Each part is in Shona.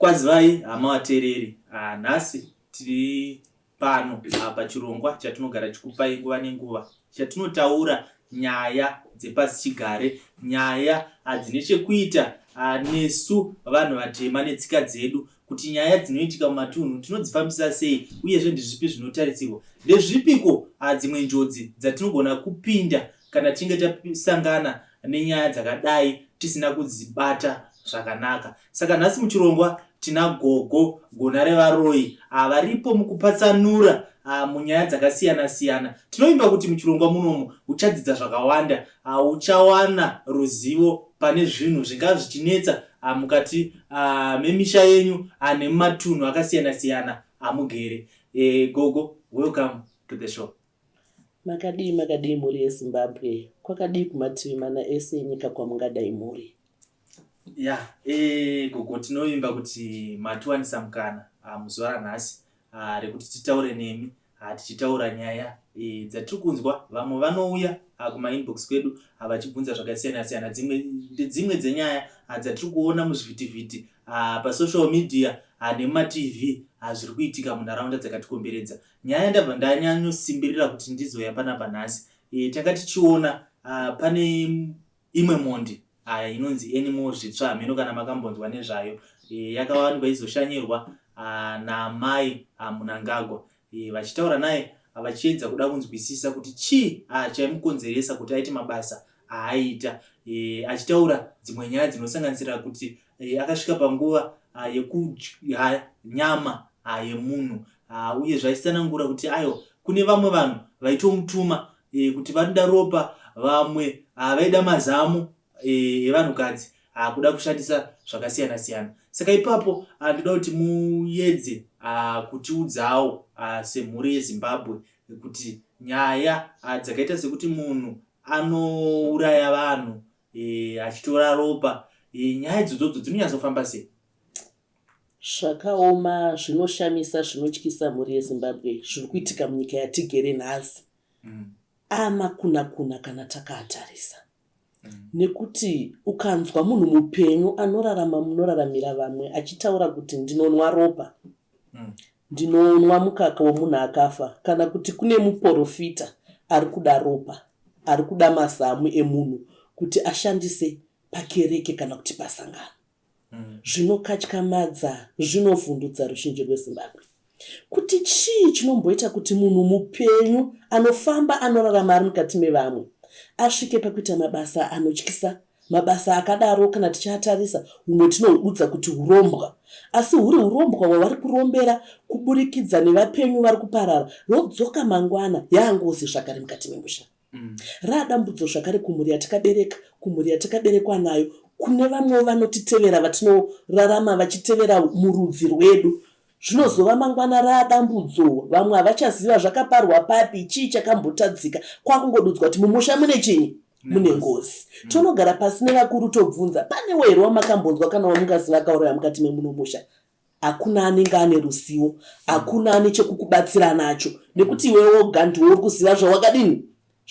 Kwazivai hama vateereri, ah, nhasi tiri pano ah, pachirongwa chatinogara chikupai nguva nenguva chatinotaura nyaya dzepasichigare, nyaya ah, dzine chekuita ah, nesu vanhu vatema netsika dzedu, kuti nyaya dzinoitika mumatunhu tinodzifambisa sei uyezve ndezvipi zvinotarisirwa, ndezvipiko ah, dzimwe njodzi dzatinogona kupinda kana tichinge tasangana nenyaya dzakadai tisina kudzibata zvakanaka. Saka nhasi muchirongwa tina gogo gona revaroyi varipo mukupatsanura munyaya dzakasiyana siyana. Tinovimba kuti muchirongwa munomu uchadzidza zvakawanda, uchawana ruzivo pane zvinhu zvingava zvichinetsa mukati memisha yenyu nemumatunhu akasiyana siyana amugere. E, gogo, welcome to the show. Makadii makadii mhuri yeZimbabwe, kwakadii kumativi mana ese enyika kwamungadai muri? Ya e, gogo tinovimba kuti matiwanisa mukana muzuva ranhasi rekuti titaure nemi tichitaura nyaya e, dzatiri kunzwa. Vamwe vanouya kumainbox kwedu vachibvunza zvakasiyana siyana. Dzimwe ndedzimwe dzenyaya dzatiri kuona muzvivhitivhiti, pasocial media nemumatv, zviri kuitika munharaunda dzakatikomberedza. Nyaya ndabva ndanyanyosimbirira kuti ndizouya panapa nhasi e, tanga tichiona pane imwe mhondi aya inonzi Anymore Zvitsva, hameno kana makambonzwa nezvayo e, yakawanikwa izoshanyirwa naamai Mnangagwa e, vachitaura naye vachiedza kuda kunzwisisa kuti chii chaimukonzeresa kuti aite mabasa aaita e, achitaura dzimwe nyaya dzinosanganisira kuti e, akasvika panguva yekudya nyama yemunhu uyezve achitsanangura kuti aiwa kune vamwe vanhu vaitomutuma e, kuti vanoda ropa, vamwe vaida mazamu evanhukadzi kuda kushandisa zvakasiyana siyana. Saka ipapo ndoda kuti muyedze kutiudzawo semhuri yeZimbabwe kuti nyaya dzakaita sekuti munhu anouraya vanhu e, achitora ropa e, nyaya idzodzodzo dzinonyatsofamba sei? Zvakaoma, zvinoshamisa, zvinotyisa mhuri yeZimbabwe zviri kuitika munyika yatigere nhasi. Amakunakuna kana takaatarisa. Nekuti ukanzwa munhu mupenyu anorarama munoraramira vamwe achitaura kuti ndinonwa ropa, ndinonwa mukaka wemunhu akafa, kana kuti kune muporofita ari kuda ropa, ari kuda mazamu emunhu kuti ashandise pakereke kana kuti pasangano. Zvinokatyamadza, zvinovhundutsa ruzhinji rweZimbabwe. Kuti chii chinomboita kuti munhu mupenyu anofamba anorarama ari mukati mevamwe asvike pakuita mabasa anotyisa, mabasa akadaro kana tichiatarisa humwe tinohududza kuti hurombwa, asi huri hurombwa hwavari kurombera kuburikidza nevapenyu vari kuparara, rodzoka mangwana yaangozi zvakare mukati memusha. Raadambudzo zvakare kumhuri yatakabereka, kumhuri yatakaberekwa nayo, kune vamwewo vanotitevera vatinorarama vachitevera murudzi rwedu. Zvinozova mangwana raadambudzo, vamwe havachaziva zvakaparwa papi, chii chakambotadzika, kwakungodudzwa kuti mumusha mune chinyi? Mune ngozi. Tonogara pasi nevakuru tobvunza, panewo here wamakambonzwa kana wamungaziva akauraya mukati memuno musha? Hakuna anenge ane ruzivo, hakuna ane chekukubatsira nacho nekuti iwe woga ndiwe uri kuziva zvawakadini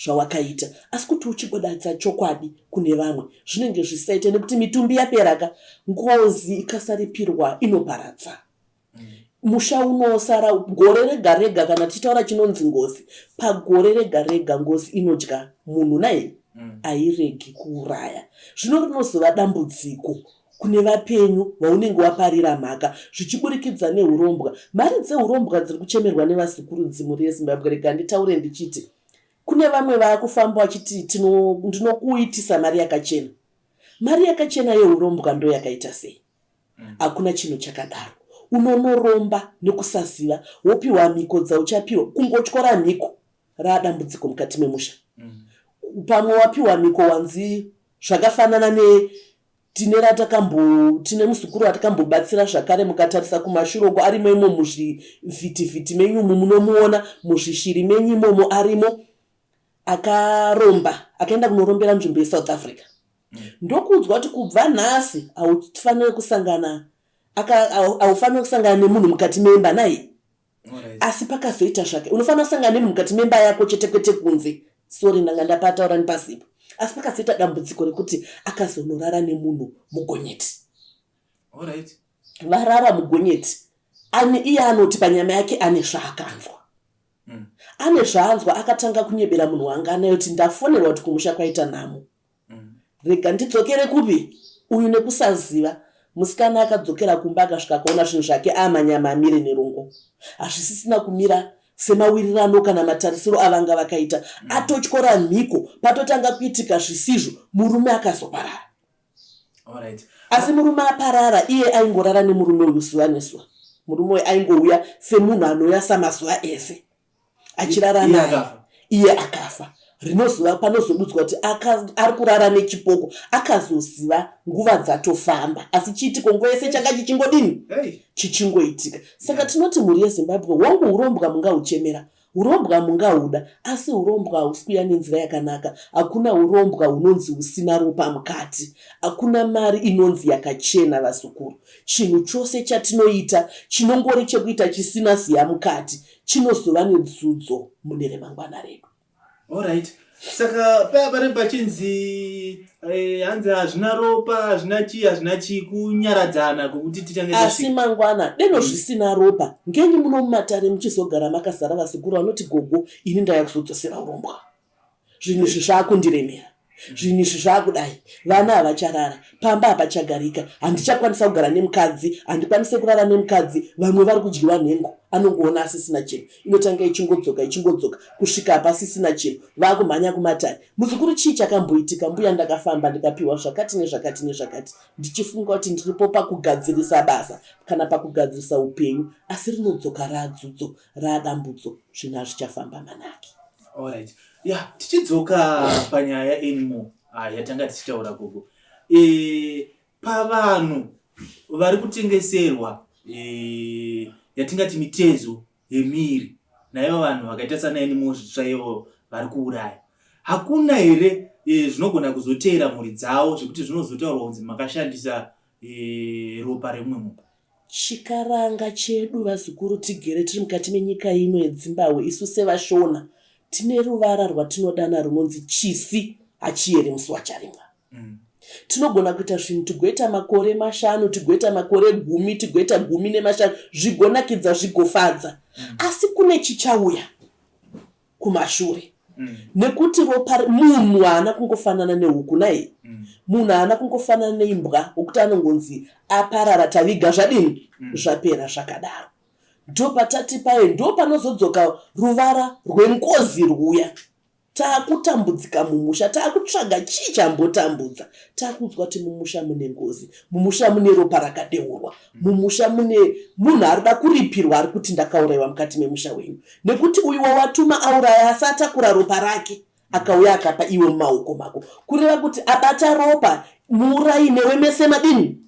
zvawakaita. Asi kuti uchibudatsa chokwadi kune vamwe zvinenge zvisaite nekuti mitumbi yaperaka. Ngozi ikasaripirwa inoparadza musha unosara gore rega rega. Kana tichitaura chinonzi ngozi, pagore rega rega ngozi inodya munhu naye, hairegi kuuraya. Zvino rinozova dambudziko kune vapenyu vaunenge waparira mhaka zvichiburikidza nehurombwa. Mari dzehurombwa dziri kuchemerwa nevazukuru dzimhuri yeZimbabwe. Rega nditaure ndichiti kune vamwe vaakufamba vachiti ndinokuitisa mari yakachena. Mari yakachena yehurombwa ndo yakaita sei? Hakuna chinhu chakadaro. Unonoromba nekusaziva, wopiwa mhiko dzauchapiwa, kungotyora mhiko raadambudziko mukati memusha. Pamwe wapiwa mhiko wanzi zvakafanana ne tine ratakambo tine muzukuru watakambobatsira zvakare. Mukatarisa kumashure uko arimo imo muzvivhitivhiti menyu umu, munomuona muzvishiri menyu imomo arimo, akaromba akaenda kunorombera nzvimbo yeSouth Africa, ndokuudzwa kuti kubva nhasi haufaniri kusangana haufaniri kusangana nemunhu mukati memba naye. Asi pakazoita zvake unofanira kusangana nemunhu mukati memba yako chete kwete kunze. Sorry, ndanga ndapataura nepasipo. Asi pakazoita dambudziko rekuti akazonorara nemunhu mugonyeti. Varara mugonyeti ane iye anoti panyama yake ane zvaakanzwa. Ane zvaanzwa akatanga kunyebera munhu wanga anaye kuti ndafonerwa kuti kumusha kwaita nhamo. Rega ndidzokere kupi? Uyu nekusaziva. Musikana akadzokera kumba akasvika akaona zvinhu zvake amanyama amire nerongo. Hazvisisina kumira semawirirano kana matarisiro avanga vakaita. Atotyora mhiko patotanga kuitika zvisizvo murume akazoparara. Alright. Asi murume aparara iye aingorara nemurume uyu zuva nezuva. Murume uyu aingouya semunhu anouya samazuva ese achirara naye iye akafa. Rinozuva panozodudzwa kuti ari kurara nechipoko akazoziva nguva dzatofamba asi chiitiko nguva yese changa chichingodini chichingoitika. Saka tinoti mhuri yeZimbabwe hongu hurombwa mungahuchemera Hurombwa mungahuda asi hurombwa hausi kuuya nenzira yakanaka. Hakuna hurombwa hunonzi husina ropa mukati. Hakuna mari inonzi yakachena vazukuru. Chinhu chose chatinoita chinongori chekuita chisina ziya mukati chinozova nedzudzo mune remangwana redu. Alright. Saka paya panenge pachinzi eh, hanzi hazvina ropa hazvina chii hazvina chii kunyaradzana kwekuti titange asi mangwana deno zvisina ropa ngenyi muno mumatare muchizogara makazara vazukuru vanoti gogo ini ndauya kuzodzosera urombwa zvinhu izvi zvakundiremera zvinhu izvi zvakudai vana havacharara pamba hapachagarika handichakwanisa kugara nemukadzi handikwanise kurara nemukadzi vamwe vari kudyiwa nhengo anongoona asisina chinhu inotanga ichingodzoka ichingodzoka kusvika hapasisina chinhu vakumhanya kumatare muzukuru chii chakamboitika mbuya ndakafamba ndikapiwa zvakati nezvakati nezvakati ndichifunga kuti ndiripo pakugadzirisa basa kana pakugadzirisa upenyu asi rinodzoka radzudzo radambudzo zvinhu hazvichafamba manake. Alright. Ya, tichidzoka panyaya anymore ah, yatanga tichitaura gogo. E, pavanhu vari kutengeserwa e, yatingati mitezo yemiri naivo vanhu vakaita sana anymore zvitsva ivo vari kuuraya. Hakuna here e, zvinogona kuzoteera mhuri dzavo zvekuti zvinozotaurwa kunzi makashandisa e, ropa remumwe munhu? Chikaranga chedu vazukuru tigere tiri mukati menyika ino yeDzimbahwe isu sevaShona tine ruvara rwatinodana runonzi chisi hachiyeri musi wacharimwa. Mm. Tinogona kuita zvinhu tigoita makore mashanu tigoita makore gumi tigoita gumi nemashanu zvigonakidza zvigofadza mm. asi kune chichauya kumashure mm. nekuti ropa munhu haana kungofanana nehuku nai mm. munhu haana kungofanana neimbwa wekuti anongonzi aparara taviga zvadini mm. zvapera zvakadaro ndopatati paye ndopanozodzoka ruvara rwengozi rwuya Takutambudzika mumusha takutsvaga chii chambotambudza takuudzwa kuti mumusha mune ngozi mumusha mune ropa rakadeurwa mumusha mune munhu arikuda kuripirwa ari kuti ndakauraiwa mukati memusha wenyu nekuti uyu wawatuma auraya asi atakura ropa rake akauya akapa iwe mumaoko mako kureva kuti abata ropa muurayi newe mese madini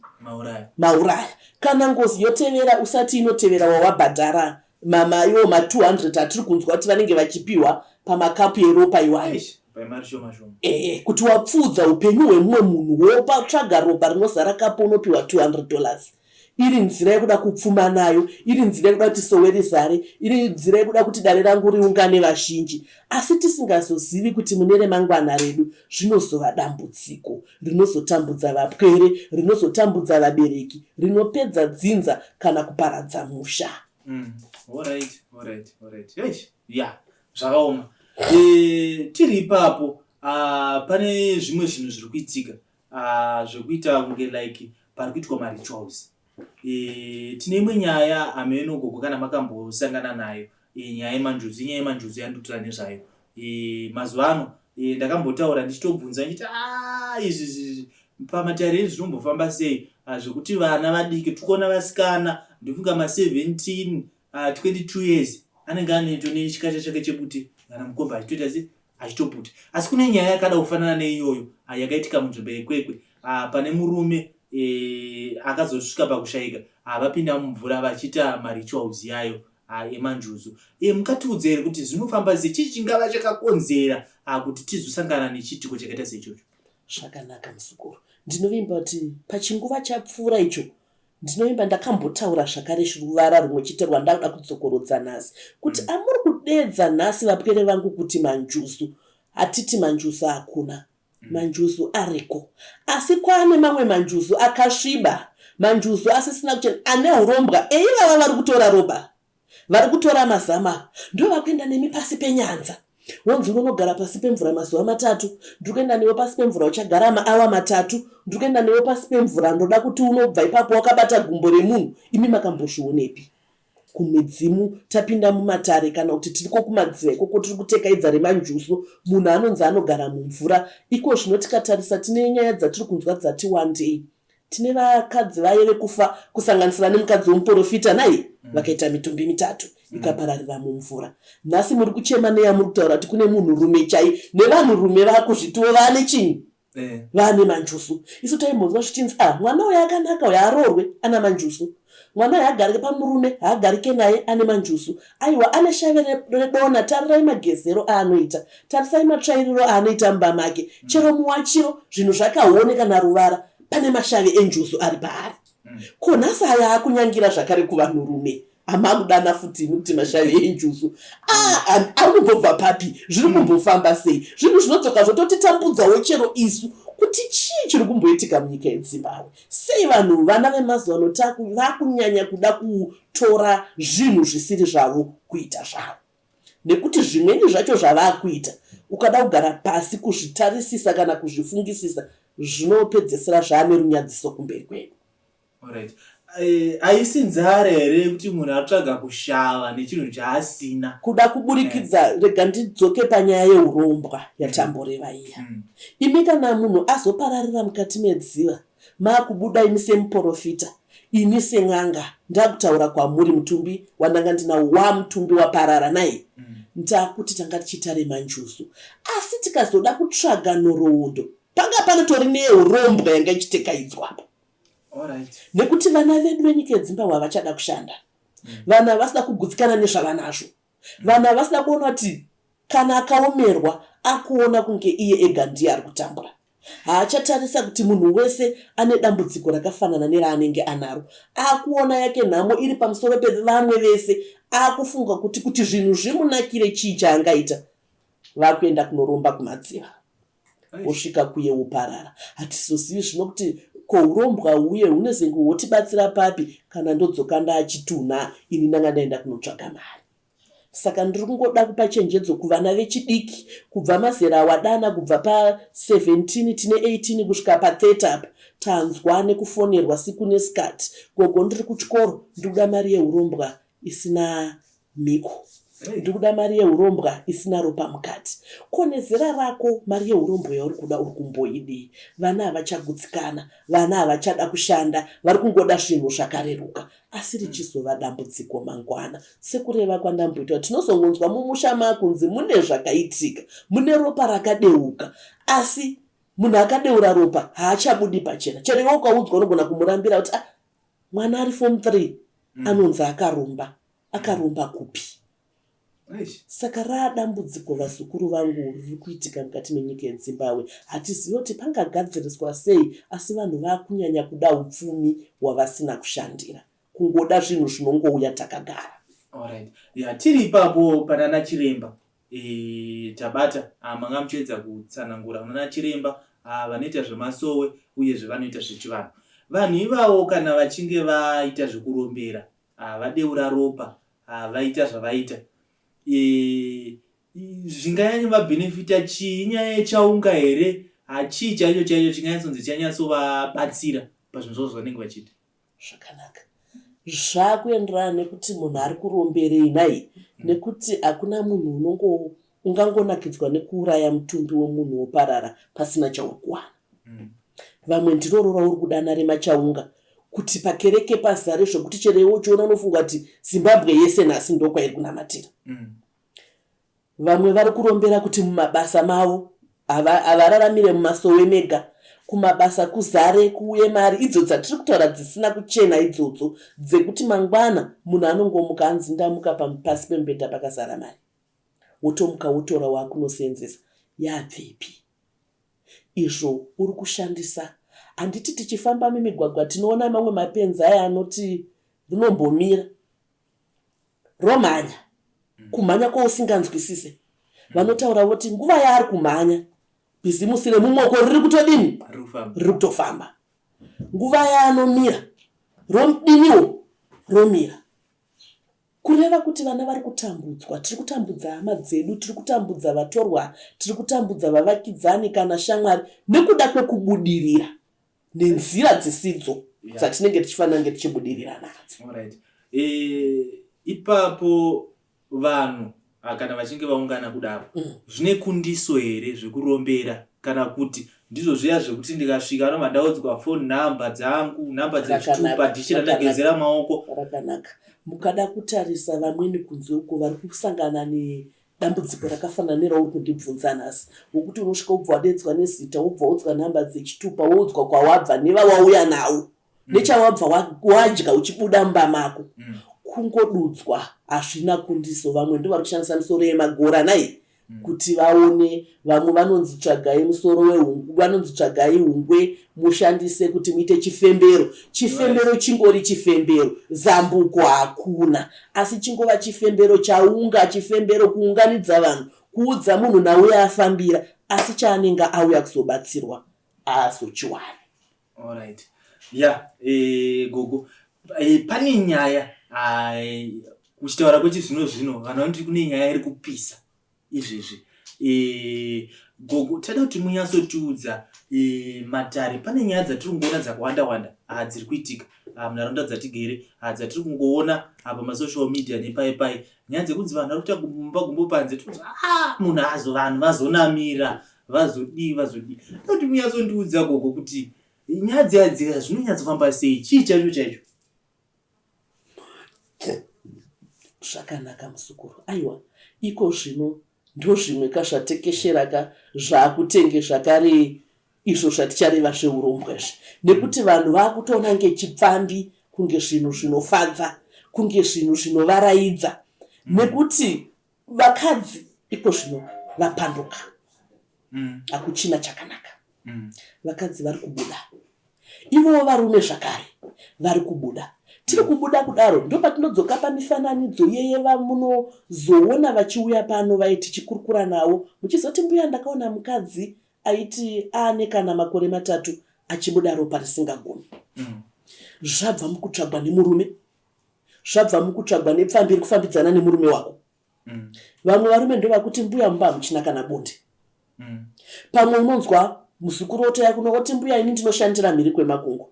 mauraya kana ngozi yotevera usati inotevera wawabhadhara mama iwo ma 200 atiri kunzwa kuti vanenge vachipiwa pamakapu eropa iwayo ee kuti wapfuudza upenyu hwemumwe munhu wopa tsvaga ropa rinozara kapu unopiwa 200 dollars iri nzira yekuda kupfuma nayo iri nzira yekuda kuti sowe rizare iri nzira yekuda kuti dare rangu riungane vazhinji asi tisingazozivi kuti mune remangwana redu zvinozova dambudziko rinozotambudza vapwere rinozotambudza vabereki rinopedza dzinza kana kuparadza musha mm. Alright, alright, alright. Eish, yeah, zvakaoma e, tiri ipapo uh, pane zvimwe zvinhu zviri kuitika uh, zvekuita kunge like pari kuitwa marituals e, tine imwe nyaya hameno gogo kana makambosangana nayo e, nyaya yemanjuzu inyaya yemanjuzu yandotura nezvayo e, mazuva ano e, ndakambotaura ndichitobvunza ndichiti ah, izvi pamatare izvi zvinombofamba sei ah, zvekuti vana vadiki tikuona vasikana ndofunga ma 17 ah, 22 years anenge aneto nechikacha chake chebute kana mukombe achitoita se achitoputa asi kune nyaya yakada kufanana neiyoyo ah, yakaitika munzvimbo yekwekwe ah, pane murume e, akazosvika pakushaika ah, vapinda mumvura vachiita marituals yayo ah, emanjuzu e, mukatiudza here kuti zvinofamba sei chii chingava chakakonzera ah, kuti tizosangana nechiitiko chakaita seichocho Zvakanaka muzukuru. Ndinovimba kuti pachinguva chapfuura icho ndinovimba ndakambotaura zvakare ruvara rumwe chete rwandakuda kudzokorodza nhasi kuti mm. amuri kudeedza nhasi vapwere vangu kuti manjuzu hatiti manjuzu hakuna mm. manjuzu ariko asi kwaane mamwe manjuzu akasviba. Manjuzu asisina kuchena ane hurombwa eivava vari kutora ropa vari kutora mazama ava ndovakuenda nemi pasi penyanza wonzi unonogara pasi pemvura mazuva matatu ndiri kuenda newe pasi pemvura uchagara maawa matatu ndiri kuenda newe pasi pemvura ndoda kuti unobva ipapo wakabata gumbo remunhu imi makambozvionepi kumidzimu tapinda mumatare kana kuti tiriko kumadziva ikoko tiri kutekaidza remanjuzu munhu anonzi anogara mumvura iko zvino tikatarisa tine nyaya dzatiri kunzwa dzati wandei Tine vakadzi vaye vekufa kusanganisira nemukadzi wemuporofita nhai vakaita mitumbi mitatu ikapararira mumvura. Nhasi muri kuchema neyamuri kutaura kuti kune munhurume chai nevanhurume vakuzvitiwo vane chinyi Eh. vane manjuzu. Isu taimbonzwa zvichinzi ah mwana uyu akanaka uyu aroorwe ana manjuzu. Mwana uyu haagarike pamurume haagarike naye ane manjuzu. Aiwa ane shave redona tarirai magezero aanoita. Tarisai matsvairiro aanoita mumba make. Chero muwachiro zvinhu zvakaone kana ruvara pane mashavi enjuzu ari paari. Ko nhasi aya akunyangira zvakare kuvanhurume amakudana futi imi kuti mashavi enjuzu. Ah, ari kumbobva papi? Zviri kumbofamba sei? Zvinhu zvinodzoka zvototitambudzawo chero isu kuti chii chiri kumboitika munyika yeZimbabwe. Sei vanhu vana vemazuvano vakunyanya kuda kutora zvinhu zvisiri zvavo kuita zvavo? Nekuti zvimweni zvacho zvavakuita ukada kugara pasi kuzvitarisisa kana kuzvifungisisa zvinopedzesera zvaane runyadziso kumberi kwedu. Alright. Eh, haisi nzara here yekuti munhu atsvaga kushava nechinhu chaasina? Kuda kuburikidza eh. Rega ndidzoke panyaya yeurombwa yatamboreva iya. Imi kana munhu azopararira mukati medziva makubuda imi semuporofita ini sen'anga ndakutaura kwamuri mutumbi wandanga ndinawo wamutumbi waparara nai ndakuti tanga tichiita remanjuzu asi tikazoda kutsvaga nhoroondo panga panotori neurombwa yanga ichitekaidzwa apa. Nekuti vana vedu venyika yedzimbahwe havachada kushanda. Vanhu havasida kugutsikana nezvavanazvo. Vanhu havasida kuona kuti kana akaomerwa akuona kunge iye ega ndiye ari kutambura. Haachatarisa kuti munhu wese ane dambudziko rakafanana neraanenge anaro. Akuona yake nhamo iri pamusoro pevamwe vese. Akufunga kuti kuti zvinhu zvimunakire chii chaangaita. Vakuenda kunoromba kumadziva. Wosvika kuye woparara. Hatizozivi zvino kuti ko hurombwa huye hunezenge hwotibatsira papi kana ndodzoka ndaachitunha ini ndanga ndaenda kunotsvaga mari. Saka ndiri kungoda kupa chenjedzo kuvana vechidiki kubva mazera awadana kubva pa 17 tine 18 kusvika pa 30 apa. Tanzwa nekufonerwa siku nesikati. Gogo ndiri kuchikoro ndiri kuda mari yehurombwa isina mhiko. Ndiri kuda mari yehurombwa isina ropa mukati. Ko nezera rako mari yehurombwa yauri kuda uri kumboidii? Vana havachagutsikana, vana havachada kushanda, vari kungoda zvinhu zvakareruka. Asi richizova dambudziko mangwana. Sekureva kwandamboita kuti tinozongonzwa mumusha makunzi mune zvakaitika, mune ropa rakadeuka. Asi munhu akadeura ropa haachabudi pachena. Chero iwe ukaudzwa unogona kumurambira kuti ah, mwana ari form 3 anonzi akaromba. Akaromba kupi? Saka raadambudziko vazukuru vangu riri kuitika mukati menyika yeDzimbahwe. Hatizive kuti pangagadziriswa sei asi vanhu vakunyanya kuda hupfumi hwavasina kushandira. Kungoda zvinhu zvinongouya takagara. Alright. Yeah, tiri ipapo panana chiremba e, tabata ah, manga muchiedza kutsanangura kunana chiremba ah, vanoita zvemasowe uyezve vanoita zvechivanhu. Vanhu ivavo kana vachinge vaita zvekurombera ah, vadeura ropa ah, vaita zvavaita e, zvinganyanya vabhenefita chii inyaya yechaunga here hachii chaicho chaicho chinganyatsonzi chanyatsovabatsira pazvinhu zvavo zvavanenge vachiita zvakanaka zvakuenderana nekuti munhu ari kuromberei nhai nekuti hakuna munhu unongo ungangonakidzwa nekuuraya mutumbi wemunhu woparara pasina chauri kuwana Vamwe ndiroro rauri kudana remachaunga kuti pakereke pazare zvekuti chero iwe uchiona unofunga kuti Zimbabwe yese nhasi ndokwairi kunamatira. Vamwe vari kurombera kuti mumabasa mavo havararamire mumasowe mega kumabasa kuzare kuuye mari idzo dzatiri kutaura dzisina kuchena idzodzo dzekuti mangwana munhu anongomuka anzi ndamuka pasi pemubhedha pakazara mari wotomuka wotora wakunoseenzesa yabvepi Izvo uri kushandisa. Handiti tichifamba mumigwagwa tinoona mamwe mapenzi aya anoti rinombomira romhanya kumhanya kwausinganzwisise. Vanotaura voti nguva yaari kumhanya bhizimusi remumoko riri kutodini? Riri kutofamba. Nguva yaanomira. Romdiniwo romira. Kureva kuti vana vari kutambudzwa, tiri kutambudza hama dzedu, tiri kutambudza vatorwa, tiri kutambudza vavakidzani kana shamwari nekuda kwekubudirira nenzira dzisidzo dzatinenge tichifanira kunge tichibudirira nadzo. Alright. E, ipapo vanhu ah, kana vachinge vaungana kudaro zvine kundiso here zvekurombera kana kuti ndizvo zviya zvekuti ndikasvika anobva ndaudzwa phone number dzangu number dzechitupa dhishi randagezera maoko? Rakanaka. Mukada kutarisa vamweni kunze uko vari kusangana nedambudziko rakafanana nerauri kundibvunza nhasi, wokuti unosvika wobva wadedzwa nezita, wobva waudzwa nhamba dzechitupa, woudzwa kwawabva nevawauya nawo nechawabva wadya uchibuda mumba mako. Kungodudzwa hazvina kundiso. Vamwe ndo vari kushandisa misoro yemagora nai kuti vaone. Vamwe vanonzi tsvagai musoro wehungu, vanonzi tsvagai hungwe mushandise kuti muite chifembero. Chifembero chingori chifembero, zambuko hakuna, asi chingova chifembero chaunga chifembero, kuunganidza vanhu, kuudza munhu nhau yaafambira, asi chaanenge auya kuzobatsirwa aazochiwani. Alright. Yeah, gogo. Pane nyaya kuchitaura kwechizvino zvino vanhu vanoti kune nyaya iri kupisa izvezvi. Gogo, tada kuti munyatsotiudza matare. Pane nyaya dzatiri kungoona dzakawanda wanda dziri kuitika munharaunda dzatigere, dzatiri kungoona pamasocial media nepai pai. Nyaya dzekunzi vanhu vari kuita gumba gumbo panze, tinonzi munhu azo vanhu vazonamira vazodii vazodii. Kuti munyatsondiudza gogo kuti nyaya dziya dziya zvinonyatsofamba sei, chii chaicho chaicho? Zvakanaka muzukuru. Aiwa, iko zvino ndozvimwe ka zvatekeshera ka zvakutenge zvakare izvo zvatichareva zveurombwa izvi, nekuti vanhu vakutoona ngechipfambi kunge zvinhu zvinofadza, kunge zvinhu zvinovaraidza, nekuti vakadzi iko zvino vapanduka. Hakuchina chakanaka. Vakadzi vari kubuda, ivowo varume zvakare vari kubuda. Tiri kubuda kudaro ndopatinodzoka pamifananidzo yeye vamunozoona vachiuya pano vaye tichikurukura navo, muchizoti mbuya ndakaona mukadzi aiti aane kana makore 3 achibuda ropa risingagumi. Zvabva mukutsvagwa nemurume, zvabva mukutsvagwa nepfambi iri kufambidzana nemurume wako. Vamwe varume ndovakuti mbuya mumba hamuchina kana bonde. Pamwe unonzwa muzukuru otoya kuno oti mbuya ini ndinoshandira mhiri kwemakungwa,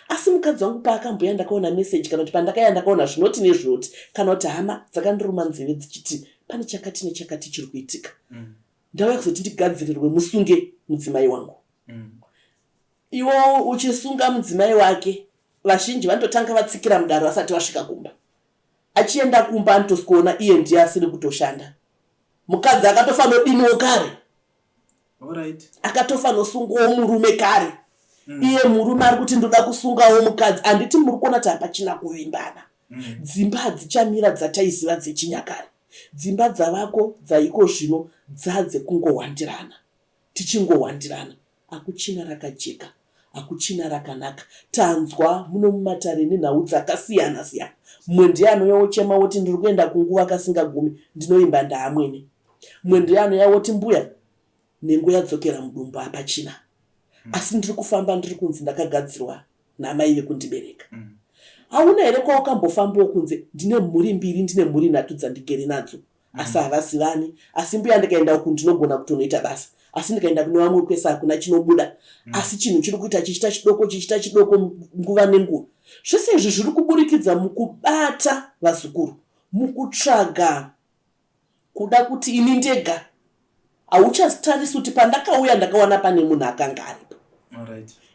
asi mukadzi wangu paakambuya ndakaona meseji, kana kuti pandakaya ndakaona zvinoti nezvinoti, kana kuti hama dzakandiruma nzeve dzichiti pane chakati nechakati chiri kuitika. Ndauya kuzoti ndigadzirirwe musunge mudzimai wangu. Iwo uchisunga mudzimai wake, vazhinji vanototanga vatsikira mudare vasati vasvika kumba. Achienda kumba anotosikoona iye ndiye asiri kutoshanda, mukadzi akatofanodiniwo kare. Akatofanosungwawo murume kare. Iye murume ari kuti ndoda kusungawo mukadzi. Handiti muri kuona kuti hapachina kuvimbana? Dzimba hadzichamira dzataiziva dzechinyakare. Dzimba dzavako dzaiko zvino dzadzekungohwandirana, tichingohwandirana. Hakuchina rakajeka, hakuchina rakanaka. Tanzwa muno mumatare nenhau dzakasiyana siyana. Mumwe ndiye anouya wochema woti ndiri kuenda kunguva kasingagumi, ndinoimba ndaamwene. Mumwe ndiye anouya woti mbuya nhengo yadzokera mudumbu hapachina, asi ndiri kufamba ndiri kunzi ndakagadzirwa namai vekundibereka. Hauna here kwawakambofambawo kunze? Ndine mhuri mbiri, ndine mhuri nhatu dzandigere nadzo, asi havazivani. Asi mbuya ndikaenda uku ndinogona kutonoita basa, asi ndikaenda kune vamwe kwese hakuna chinobuda. Asi chinhu chiri kuita chichita chidoko chichita chidoko nguva nenguva. Zvese izvi zviri kuburikidza mukubata vazukuru, mukutsvaga kuda kuti ini ndega. Hauchatarisi kuti pandakauya ndakawana pane munhu akanga aripo.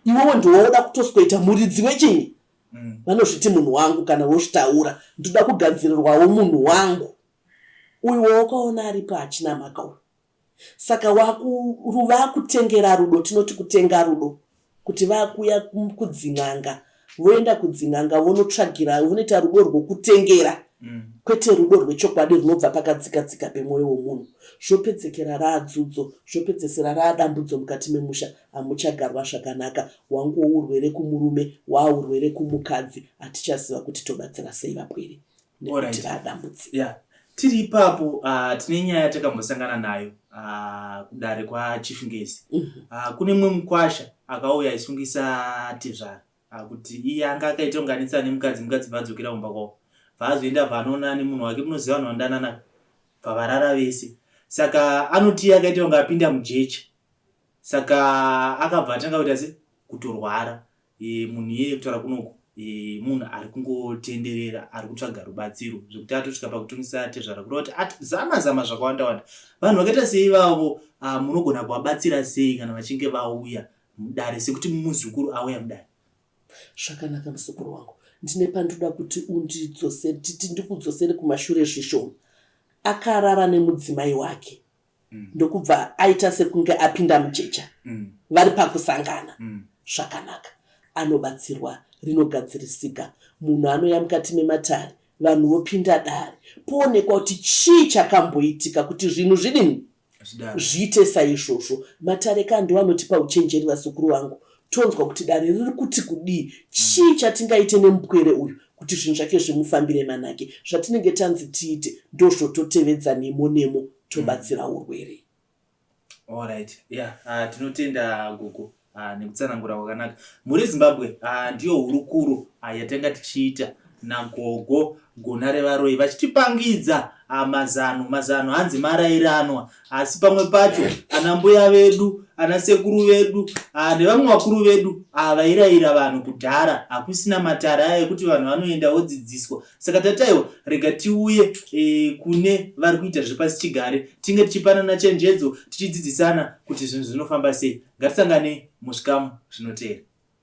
Iwewe ndiwoda kutosikoita muridzi wechinyi. Vanozviti munhu wangu, kana wozvitaura ndoda kugadzirirwawo munhu wangu. Uyu wawakaona aripo hachina mhaka uyu. Saka vakutengera rudo, tinoti kutenga rudo, kuti vakuya kudzin'anga, voenda kudzin'anga vonotsvagira, vonoita rudo rwokutengera, kwete rudo rwechokwadi runobva pakadzika-dzika pemwoyo womunhu. Zvopedzekera raadzudzo, zvopedzesera raadambudzo mukati memusha, hamuchagarwa zvakanaka. Wanguwo urwere kumurume, waaurwere kumukadzi, hatichaziva kuti tobatsira sei vapwere nekuti raadambudziko. Yeah. Tiri ipapo tine nyaya yatakambosangana nayo kudare kwaChief Ngezi. Kune mumwe mukwasha akauya aisungisa tezvara. Ah, kuti iye anga akaita kunge anetsana nemukadzi mukadzi bva adzokera kumba kwavo bva azoenda bva anoonana nemunhu wake munoziva vanhu vanodanana bva varara vese saka anoti iye akaita kunge apinda mujecha saka akabva atanga kuita se kutorwara e, munhu iyeye kutaura kunoku e, munhu ari kungotenderera ari kutsvaga rubatsiro zvekuti atosvika pakutungisa tezvara kureva kuti zama zama zvakawanda wanda vanhu vakaita seivavo ah, munogona kuvabatsira sei kana vachinge vauya mudare sekuti muzukuru auya mudare. Zvakanaka muzukuru wangu ndine pandoda kuti undidzosere titi ndikudzosere kumashure zvishoma. Akarara nemudzimai wake mm. ndokubva aita sekunge apinda mujecha mm. vari pakusangana mm. Zvakanaka anobatsirwa rinogadzirisika munhu anouya mukati mematare vanhu vopinda dare poonekwa kuti chii chakamboitika kuti zvinhu zvidini Zviite saizvozvo. Matare ka ndiwo anotipa uchenjeri vazukuru vangu. Tonzwa kuti dare riri kuti kudii. Chii chatingaite nemupwere uyu kuti zvinhu zvake zvimufambire manake. Zvatinenge tanzi tiite ndozvototevedza nemo nemo tobatsira urwere. Alright. Yeah, uh, tinotenda gogo uh, nekutsanangura kwakanaka. Mhuri yeZimbabwe uh, ndiyo hurukuro uh, yatanga tichiita nagogo gona revaroyi vachitipangidza uh, mazano mazano hanzi marairanwa asi pamwe pacho ana mbuya vedu ana sekuru vedu uh, nevamwe vakuru vedu uh, vairayira vanhu kudhara hakusina matare aya ekuti vanhu vanoenda vodzidziswa Saka tataiwa rega tiuye e, kune vari kuita zvepasi chigare tinge tichipanana chenjedzo tichidzidzisana kuti zvinhu zvinofamba sei. Ngatisangane muzvikamu zvinoteera.